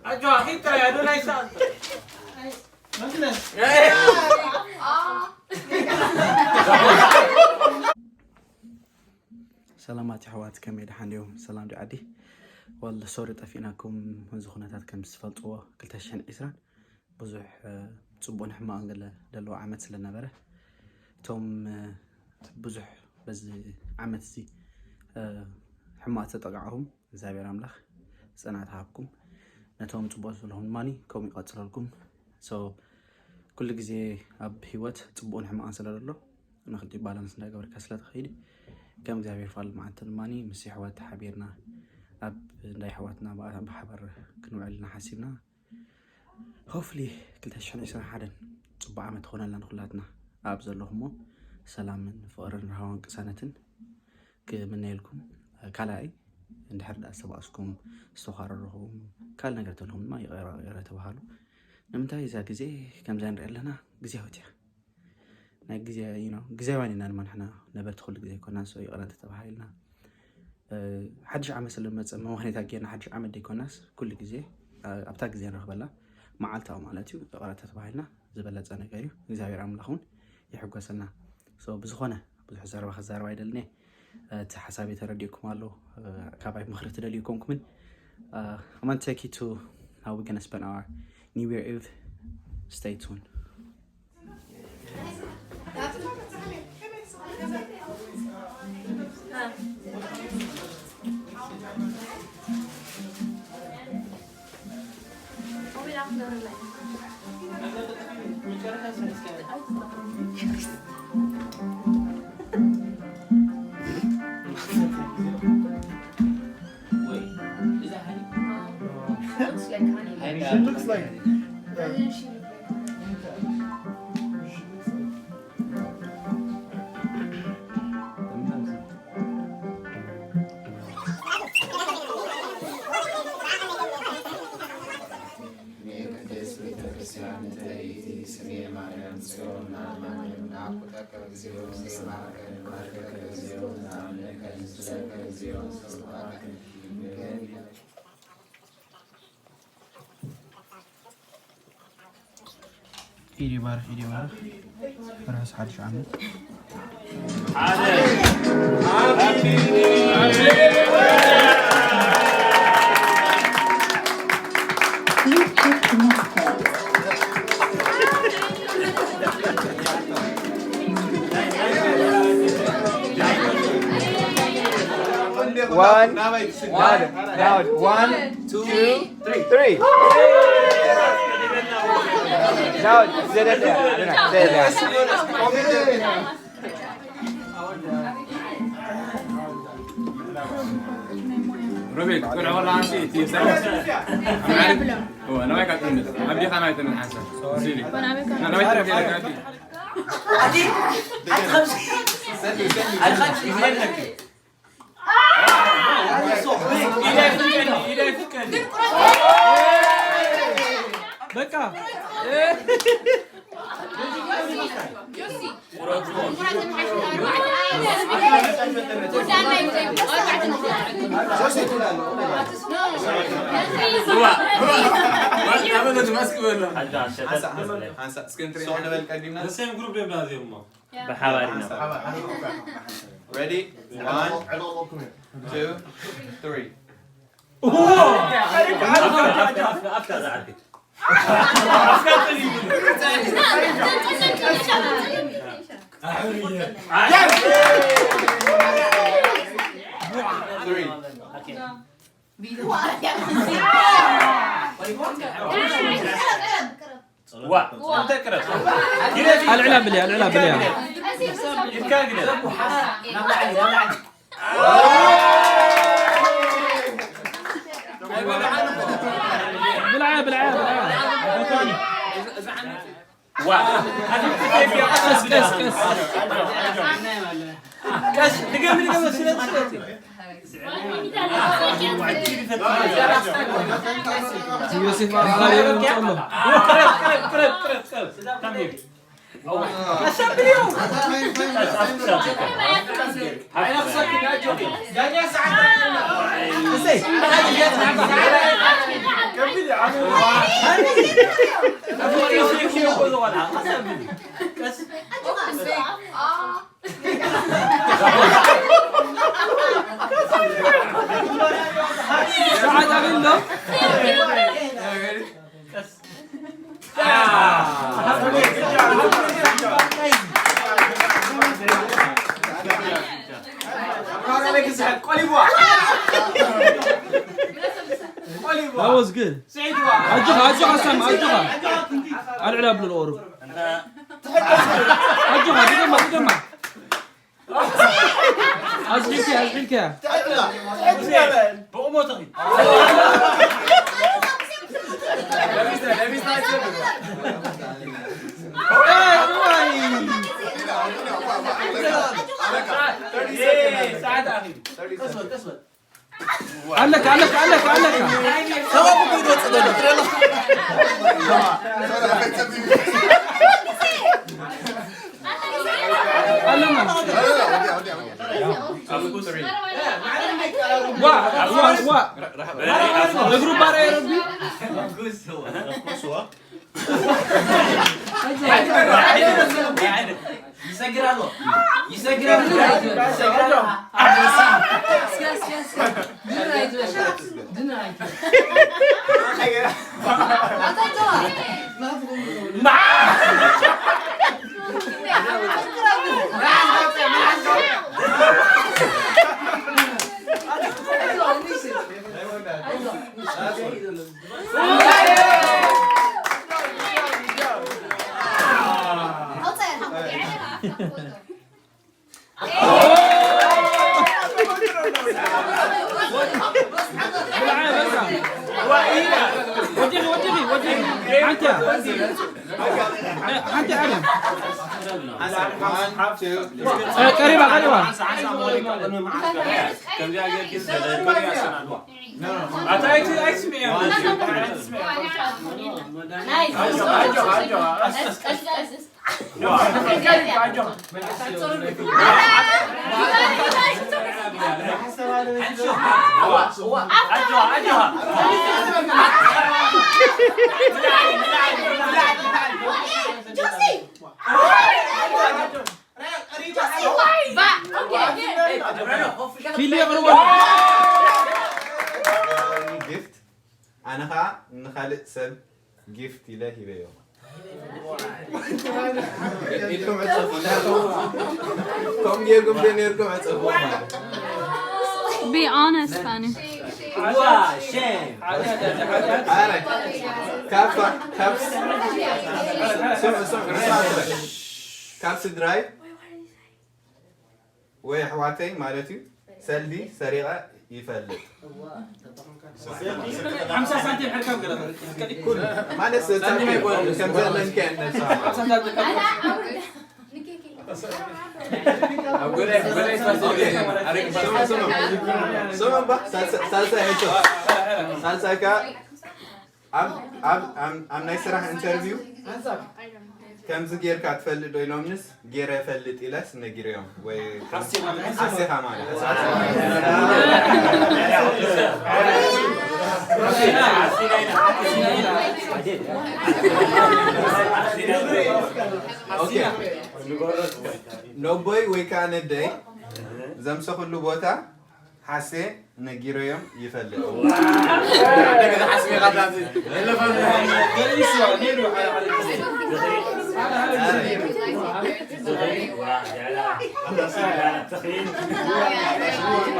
ኣጆኻ ኺድ ጥራይ ኣዶናይ ሰኣል። ሰላማት የሕዋት፣ ከመይ ደሓን ድዮም? ሰላም ዲ ዓዲ? ወል ሶሪ ጠፊእናኩም። እዚ ኩነታት ከም ዝፈልጥዎ ክልተ ሽሕን ዕስራን ብዙሕ ጽቡቕን ሕማቕን ገለ ዘለዎ ዓመት ስለ ነበረ፣ እቶም ብዙሕ በዚ ዓመት እዚ ሕማቕ ዝተጠቃዕኹም እግዚኣብሔር ኣምላኽ ጽናት ሃብኩም። ነቶም ጽቡቕ ዘለኹም ድማ ከምኡ ይቐጽለልኩም። So ኩሉ ግዜ ኣብ ህይወት ጽቡቕን ሕማቕን ስለ ዘሎ ንክልቲኡ ባላንስ እንዳገበርካ ስለ ትኸይድ ከም እግዚኣብሔር ፍቓድ መዓልቲ ድማ ምስ የሕዋት ተሓቢርና ኣብ እንዳ የሕዋትና ብሓባር ክንውዕል ኢና ሓሲብና። Hopefully ክልተ ሽሕን ዕስራን ሓደን ጽቡቕ ዓመት ትኾነልና ንኹላትና። ኣብ ዘለኹሞ ሰላምን ፍቕርን ራህዋን ቅሳነትን ክምነየልኩም። ካልኣይ እንድሕር ደኣ ዝተባእስኩም ዝተዃረርኹም ካልእ ነገር ተልኹም ድማ ይቕረ ይቕረ ተባሃሉ። ንምንታይ እዛ ግዜ ከምዛ ንሪኣ ኣለና ግዜያዊት እያ። ናይ ግዜ you know ግዜያውያን ኢና ድማ ንሕና ነበርቲ ኩሉ ግዜ ኣይኮናን። So ይቕረ እንተተባሂልና ሓድሽ ዓመት ስለ ዝመፀ መዋህኔታ ጌርና ሓድሽ ዓመት ደይኮናስ ኩሉ ግዜ ኣብታ ግዜ ንረኽበላ መዓልታዊ ማለት እዩ። ይቕረ ተተባሂልና ዝበለፀ ነገር እዩ። እግዚኣብሔር ኣምላኽ እውን ይሕጎሰልና። So ብዝኾነ ብዙሕ ዘረባ ክዛረብ ኣይደልን እየ። እቲ ሓሳብ ተረዲእኩም ኣሎ። ካባይ ምኽሪ ትደልዩ ኮንኩምን I'm gonna take you to how we're gonna spend our New Year Eve. Stay tuned. She looks like. ቅድስት ቤተ ክርስቲያን ንተለይቲ ስሜ ማርያም ጽዮን ናማንም ናኩተከ እግዚኦ ዜማከ ማርከከ እግዚኦ ናምነከ ንስለከ እግዚኦ ሰብሐከ። ኢድ ይባርኽ፣ ኢድ ይባርኽ። ርሑስ ሓድሽ ዓመት። One, one, one, two, three. Now, ሮቤል ቆልዓ ወላ ኣንሲ እቲ ሰላም። ኣማሪ። ኦ፣ ነባይ ካጥምት። ኣብዲኻ ናይ ተምን ሓንሳ። ሲሊ። ነባይ ተምን ሓንሳ። ኣዲ ኣዲ ከምሲ ኣዲ ከምሲ ይብለለክ። በቃ። ብሓባር ኢና። Ready? One, two, three. Three. ኣልዕላ ብልያ፣ ኣልዕላ ብልያ። ብልዓ፣ ብልዓ፣ ብልዓ። ቀስ፣ ቀስ፣ ቀስ። ቀስ፣ ድገሚ፣ ድገሚ፣ ስለቲ፣ ስለቲ። ዮሴፍ ኣባሪ ይመጽእ ኣሎ። ቅረብ፣ ቅረብ፣ ቅረብ፣ ቅረብ፣ ቅረብ። ዝኾነ ቀስ ቀስ ሰዓት ኣበሎ። ቀስ That was good. ኣጆኻ ኣጆኻ ሳም ኣጆኻ። ኣልዕል ኣብሎ ቁሩብ። ኣጆኻ ድገማ ድገማ። ኣዝሒልካ ኣዝሒልካ። ኣለካ ኣለካ ኣለካ ኣለካ። ሰበቡ ክወጽእ ዘሎ ትረሎ። ኣለና። ዋ ዋ ዋ። እግሩ ባሪያ ረቢ። ይሰግር ኣሎ። ይሰግር ኣሎ። ይሰግር ኣሎ። ድና ኣይትበል። ድና ኣይትበል። ቀሪባ ቀሪባ። ኣነ ኸዓ ንኻልእ ሰብ ጊፍት ኢለ ሂበዮ። ኢድኩም ዕጸፉ፣ እንዳትረፉ። ከምኡ ጌርኩም ዶ ኔርኩም ዕጸፉ ማለት። Be honest, Fanny. ዋ፣ ሼም። ኣረ፣ ካብ፣ ካብ፣ ስምዑ፣ ስምዑ፣ ስምዑ። ካብ ስድራይ ወይ ኣሕዋተይ ማለት እዩ፣ ሰልዲ ሰሪቐ ይፈልጥ። ሓምሳ ሳንቲም ሕርካም ገለ ኩሉ ማለት ሰብ ከም ዘለንከ ነብሳ። ሓምሳ ሳንቲም ሕርካም። ኣብ ጎዳይ፣ ጎዳይ ሳንቲም ኣረግ ስሙ፣ ስሙ። ስሙ እባ፣ ሳልሳ፣ ሳልሳ ሕቶ። ሳልሳይ ከ ኣብ፣ ኣብ፣ ኣብ፣ ኣብ ናይ ስራሕ ኢንተርቪው ከምዚ ጌርካ ትፈልጥ ዶ ኢሎምንስ፣ ጌረ እፈልጥ ኢለስ ነጊረዮም። ወይ ሓሲኻ ማለት። ሓሲኻ ማለት። ኦኬ። ነቦይ ወይ ከዓ ነደይ ዘምሰኽሉ ቦታ ሓሴ ነጊረዮም ይፈልጥ።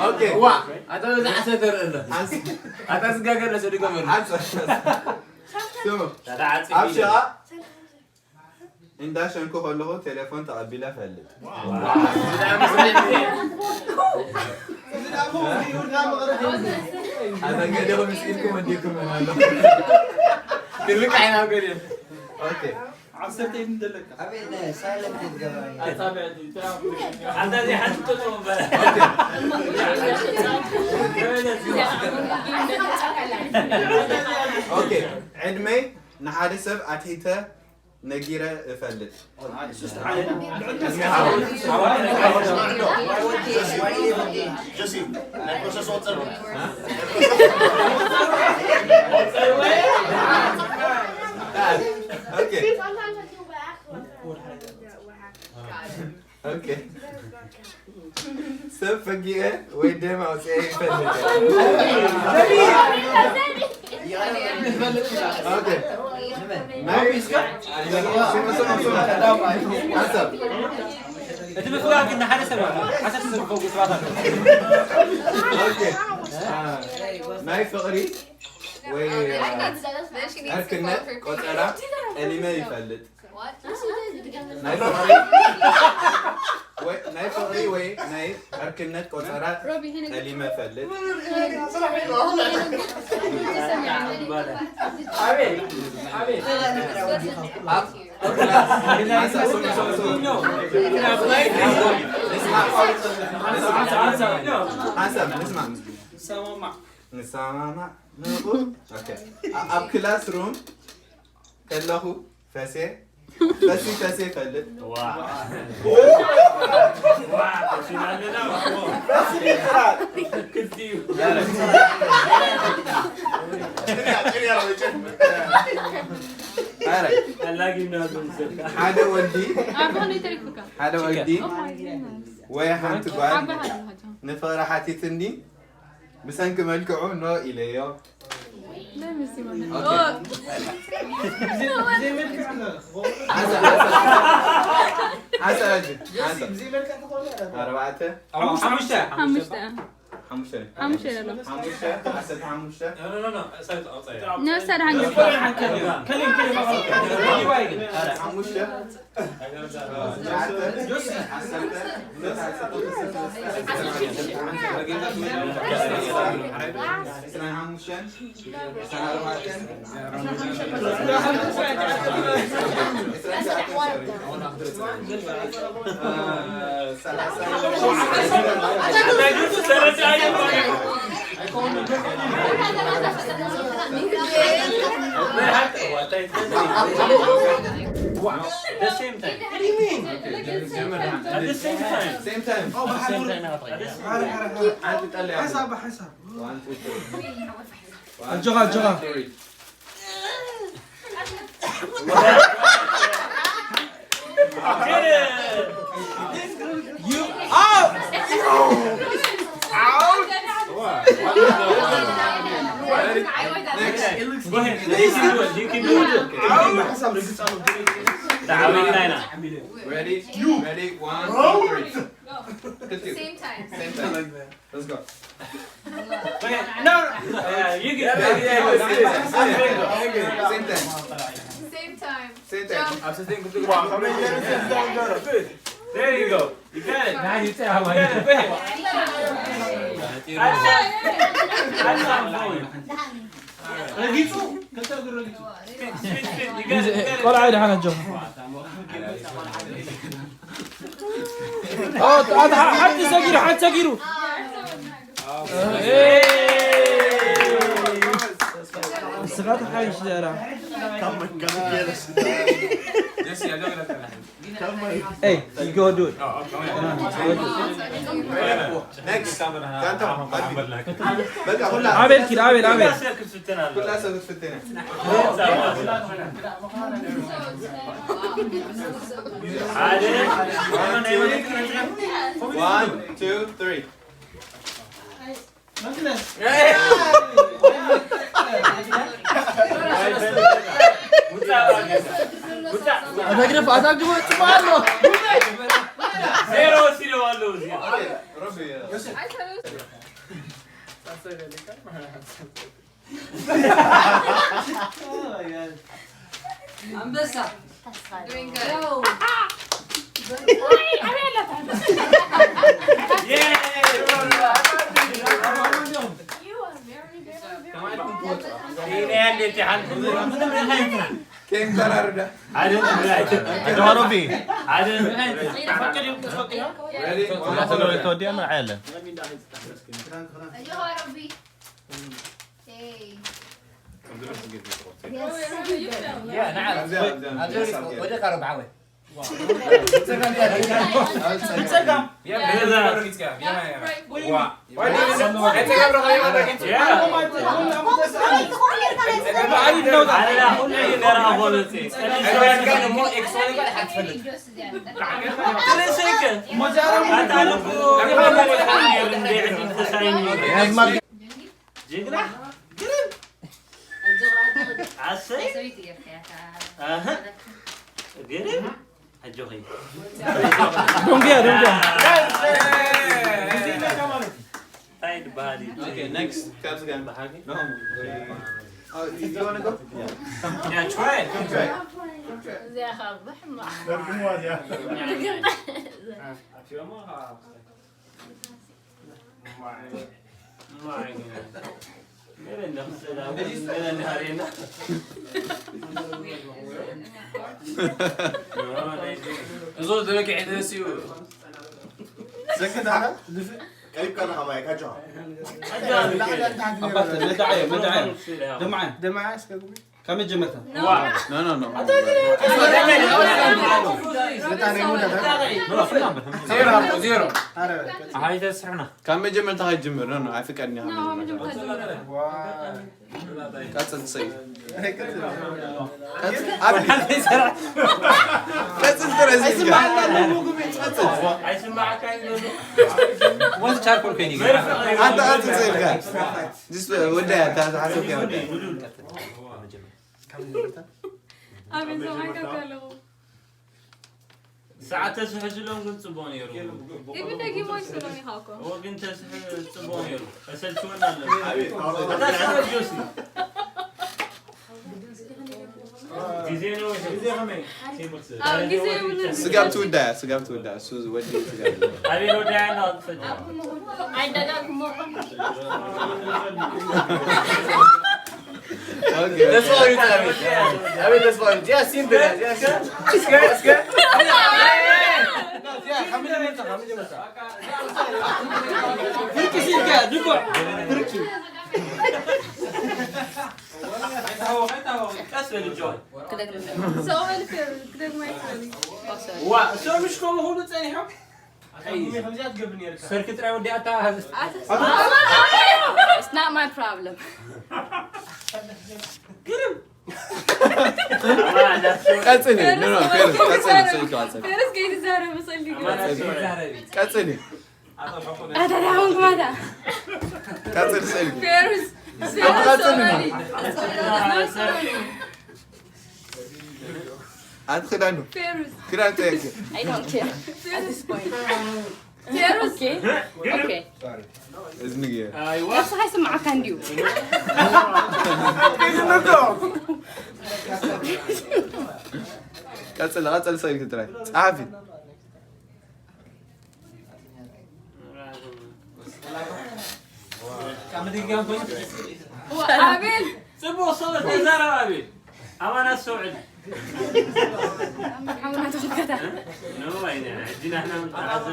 ኦኬ። ዋ፣ ኣታ በዛ ሓሰ ተርኢ ኣሎ። ሓስ-፣ ኣታ ዝጋገር ለሰ ድገመሉ። ሓስ-፣ ስሙ፣ ኣብ ሸቓ እንዳ ሸንኮ ከለኹ ቴሌፎን ተቐቢለ እፈልጥ። ኣታ ገዲኹም ምስ ኢድኩም ወዲኩም ኣሎ። ክልቃ ኢና ገዲኹም። ኦኬ። ዓሰርተ ኢድ እንደለካ። ኣበይ ነህ? ሳይለንት ይትገበረኝ። ኣታ ዘይሓዝቶ ተወበረ። ኦኬ። ዕድመይ ንሓደ ሰብ ኣትሒተ ነጊረ እፈልጥ። ኦኬ። ጊአ ወይ ደም ኣውፅአ ይፈልጥ። ኦኬ። ናይ ስሙ፣ ስሙ፣ ስሙ። ሓንሳብ። እቲ ምፍጋር ግን ንሓደ ሰብ ማለት ሓንሳብ ተዘርግፈው ሰባት ኣለዉ። ኦኬ። አ፣ ናይ ፍቕሪ ወይ፣ አ፣ ዕርክነት ቆጸራ ጠሊመ ይፈልጥ። ናይ ፍቕሪ ወይ፣ ናይ ፍቕሪ ወይ ናይ ዕርክነት ቆጸራ ጠሊመ እፈልጥ። ኣብ፣ ኣብ ክላስ፣ ንስማዕ፣ ንስማዕ፣ ንስማዕ። ንሰማማዕ። ንሰማማዕ። ንቑ። ኦኬ። ኣ-፣ ኣብ ክላስ ሩም ከለኹ ፈሴ፣ ፈሲ ፈሴ ይፈልጥ። ዋ። ዋ፣ ፈሲና ኣለና። ክልቲኡ። ኣረ። ኣላጊና ዝምሰል። ሓደ ወዲ፣ ኣቦ ነው የተረፍካ። ሓደ ወዲ Oh my goodness። ወይ ሓንቲ ጓል ኣባሃል። ንፍቕሪ ሓቲትኒ፣ ብሰንኪ መልክዑ ኖ ኢለዮ። ለምሲ ማለት ኦኬ። ሓንሳብ፣ ሓንሳብ። ሓንሳብ ሕጂ፣ ሓንሳብ። ኣርባዕተ። ሓሙሽተ። ሓሙሽተ። ሓሙሽተ። ሓሙሽተ ይበሎ። ሓሙሽተ፣ ዓሰርተ ሓሙሽተ። No, no, no, no. Side outside. No, side ሓሙሽተ። ከሊም፣ ከሊም፣ ከሊም። ሓሙሽተ። At the same time. Same time. Same time. Same time. ሓንሳብ፣ ሓንሳብ። One, two, three. ኣጆኻ፣ ኣጆኻ። One, two, three. You out! Out! Next. Go ahead. You can do it. You can do it. You can do it. Ready? Ready? One, two, three. Same time. Same time. Let's go. Wait, no, no. Yeah, you can. Yeah, yeah, yeah, yeah. Same time. Same time. Same time. Jump. Wow, how many years is that? Good. There you go. You got it. Now you tell. You got it. Go ahead. That's not, that's not going. ረጊጹ፣ ክልተ እግሩ ረጊጹ። ቆልዓ ድሓን ኣጆኻ። ኦ፣ ኣታ ሓንቲ ሰጊሩ፣ ሓንቲ ሰጊሩ። ንስኻ ትሓይሽ ዘራ። Hey, you go do it. Next. ጋንታ፣ በቃ፣ ሁላ፣ ኣቤል ኪድ፣ ኣቤል፣ ኣቤል። ሁላ ሰብ ክትፍትን እያ። One, two, three. መግረፍ ኣዛግቦ ጽባሎ። ዜሮ ወሲደው ኣለዉ እዚኣ። ኣንበሳ። Doing good. Yay! You are very, very, very good. Ready? ተዋሮቢ። Ready? ተወዲያ መርዓ የለን። Hey. Yeah, نعم. ወደ ካሮብ ዓወይ። ብጸጋም። Yeah, ብጸጋም። Yeah, right. Why do you say that? Yeah. ኣላ ኩሉ እዩ ነራ ኾለፂ። ጅግና ግርም። ኣሰይ። ኣሀ። ግርም። ኣጆኺ። ዶንግያ፣ ዶንግያ። እንታይ ትበሃል እዩ? Okay, next. ካብዚ ጋር በሓቂ። Oh, you wanna go? Yeah, try it. Come try it. Come try it. እዚኣ ኸዓ ብሕማቕ። ደርግምዋ እዚኣ። እዞ ዝበኪ ሒደስ እዩ። ዘክት ኣላ ልፍእ ቀሪብካ ኣለኻ ማይ ካጆ። ኣባተ መዳዓዮ መዳዓዮ ደማዓዮ ደማዓ እስከ ጉሚ ካብ መጀመርታ። No, no, no. ዜሮ፣ ዜሮ። ኣይተስሕና። ካብ መጀመርታ ከይጅምር። No, no, ኣይፍቀድን እየ ካብ መጀመርታ። ቀጽል ሰይ። ቀጽል፣ ኣብ-፣ ቀጽል ጥረ ዘይብልካ። ቀጽል። ኣይስማዓካን ዘሎ። ወንዝ ቻርኮል ከይኒ። ኣንተ ቀጽል ሰይ ኢልካ። ጅስ ወዳያ፣ እታ ዝሓሰብካያ ወዳያ። ኣቤት፣ ሰማዕካ ከለኹ። ሰዓት ተስሕዝሎም ግን ጽቡቕ ነይሩ። ኢብን ደጊሞ ይስሎም ኢኻ እኮ። እወ፣ ግን ተስሕ-፣ ጽቡቕ ነይሩ። ተሰልችወና ኣሎ። ኣታ ሰዓት ጆሲ። ግዜ ነው። ግዜ ከመይ? ኣዎ፣ ግዜ የብሉን። ስጋብ ትውዳያ፣ ስጋብ ትውዳያ። እሱ ወዲ ስጋብ። ኣቤት ወዳያ ነው። ኣይደጋግሞ። Okay. ተስፋ ይውጣ፣ ኣቤት። ኣቤት፣ ተስፋ ይውጣ። ያ፣ ሲምፕል፣ ያ፣ ሲምፕል። እስከ፣ እስከ። ያ፣ ካብ መጀመርታ፣ ካብ መጀመርታ። ብርቂ ሲልካ፣ ድፋዕ፣ ብርቂ። ኣይታወቕ፣ ኣይታወቕ። ቀስ በል፣ ጆን። ክደግም። ሰው በል፣ ክደግም ኣይትበል። ዋ፣ እሶም ምሽ ከምኡ ሁሉ ጸኒሖም? ሰርኪ ጥራይ ወዲኣታ። It's not my problem. ግርም። ቀጽሊ፣ ኖ፣ ኖ፣ ፌሩዝ፣ ቀጽሊ፣ ስእልኪ ቀጽሊ። ፌሩዝ ከይትዛረብ ጸሊጉ። ቀጽሊ። ኣታ ደሓን ግባታ። ቀጽሊ፣ ስእልኪ። ፌሩዝ፣ ቀጽሊ፣ ኖ። ሶሪ። ኣንቲ ክዳኑ። ፌሩዝ። ክዳን ጠየቂ። I don't care at this point. ፌሩዝ። ኦኬ። ኦኬ። እዝኒ ገይረ። ነብስኻ ይስምዓካ እንድዩ። ቀጽሊ፣ ቀጽሊ፣ ሰሪት ጥራይ። ጸሓፊ። ኣቤል። ጽቡቕ ሰበት ተዛረብ ኣቤል። ኣማና ኣስተውዕል። ሓውና ተወከታ። ኖ፣ ኣይነ፣ ሕጂ ናህና ምንተሓዘ።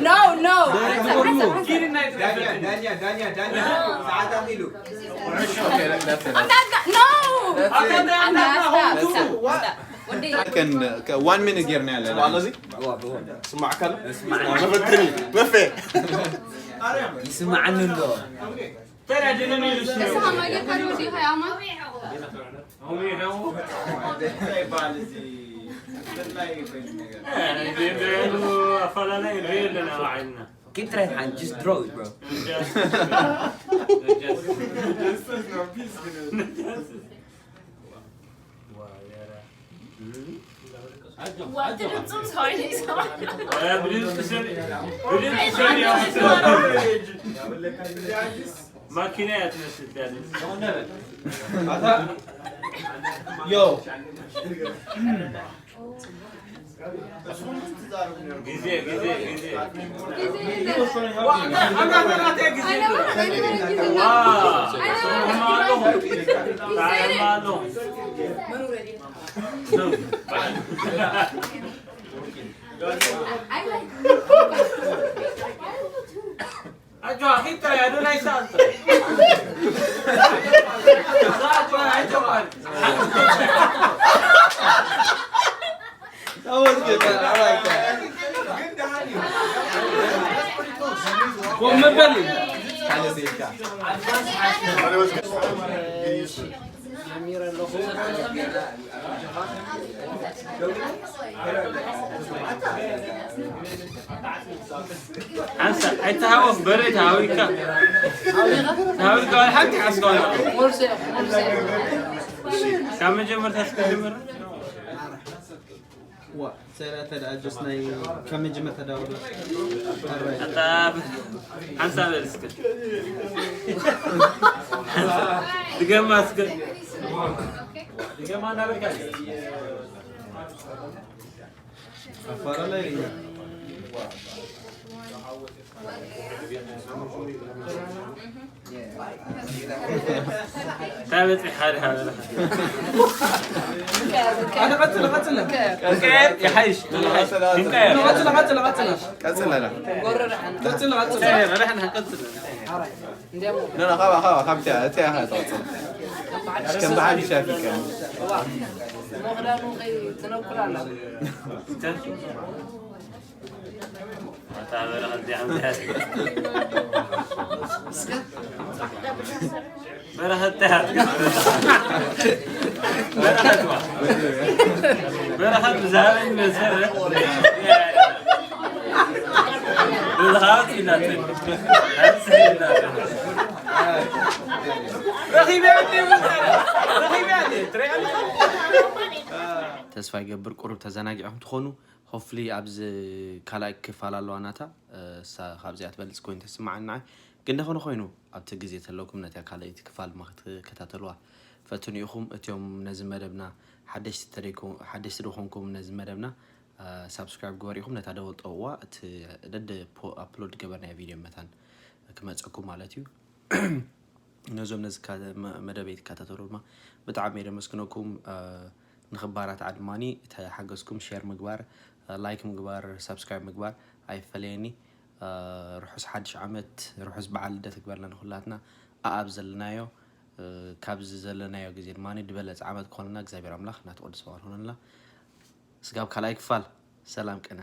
No, no. ዳኛ፣ ዳኛ፣ ዳኛ፣ ዳኛ፣ ሰዓት ኣኺሉ። I'm not, no. I'm not, stop, stop, stop. ወዲ። ከን፣ ከ-፣ ዋን ሚኒት ጌርና ያለ። ስማዕ ኣሎ እዚ? ስማዕ ካለ? መፈተኒ፣ መፈ። ይስማዓኒ ኣሎ። ተሰማማ ጌርካ ዶ ወዲ ሃይ ኣማን? ኣፈላለይ ንርኢ ኣለና ባዕልና። Keep trying, man. Just draw it, bro. ማኪና እያ ትመስል። ዮ። ግዜ፣ ግዜ፣ ግዜ። ዋ፣ ዋ፣ ዋ፣ ዋ፣ ዋ። ኣጆኻ፣ ኺድ ጥራይ፣ ኣዶናይ ሰኣልቶ። ሰኣልቶ፣ ኣይተባል። ተመስገን፣ ኣባይካ። ኮፍ መበሊ። ሓንሳ ኣይተሃወፍ በረ ተሃዊካ። ተሃዊካ ሓንቲ ሓስካ። ካብ መጀመርታ እስከ ጀምር። ዋ ሰላተ ደኣ ጀስ ናይ ካብ መጀመርታ ደኣ ወደ ኣታ ሓንሳ በል እስከ። ድገማ እስከ። ድገማ እንዳበልካ። ኣፋራላይ። ታበጽ ሓደ ሓደ። ኣነ ቀጽለ ቀጽለ። ቀጽለ። ይሓይሽ። ይሓይሽ። ይንቀየር። ቀጽለ ቀጽለ ቀጽለ። ቀጽለ። ቀጽለ ቀጽለ። ና ና ካባ ካባ ካብቲ እቲ ያኻ ተወጽእ። ከም በዓል ሻፊ ከም በረኸት በረኸት ብዛበኝ መሰረት ብዝኻወት ይላትን ረኺበ ረኺበ ትሪኣ ኣለኻ። ተስፋ ይገብር ቁሩብ ተዘናጊዕኹም ትኾኑ። ሆፍሊ ኣብዚ ካልኣይ ክፋል ኣለዋ ናታ እሳ ካብዚኣ ትበልፅ ኮይኑ ተስማዓኒ ንዓይ። ግን ደኾነ ኮይኑ ኣብቲ ግዜ ተለውኩም ነታ ካልኣይቲ ክፋል ድማ ክትከታተልዋ ፈትኑ ኢኹም። እቲኦም ነዚ መደብና ሓደሽቲ ተደይኮ ሓደሽቲ ደኾንኩም ነዚ መደብና ሳብስክራይብ ግበር ኢኹም። ነታ ደወል ጠውዋ እቲ ደደ ኣፕሎድ ገበርናዮ ቪድዮ መታን ክመፀኩም ማለት እዩ። ነዞም ነዚ መደበይ ትከታተሉ ድማ ብጣዕሚ እየ ደመስግነኩም። ንኽባራት ዓድማኒ ተሓገዝኩም ሼር ምግባር፣ ላይክ ምግባር፣ ሳብስክራይብ ምግባር ኣይፈለየኒ። ርሑስ ሓድሽ ዓመት፣ ርሑስ በዓል ልደት ግበርና ንኹላትና። ኣኣብ ዘለናዮ ካብዚ ዘለናዮ ግዜ ድማ ዝበለፅ ዓመት ክኾንና እግዚኣብሔር ኣምላኽ እናተቆደሰ በዓል ሆነልና። ስጋብ ካልኣይ ክፋል ሰላም ቅነ።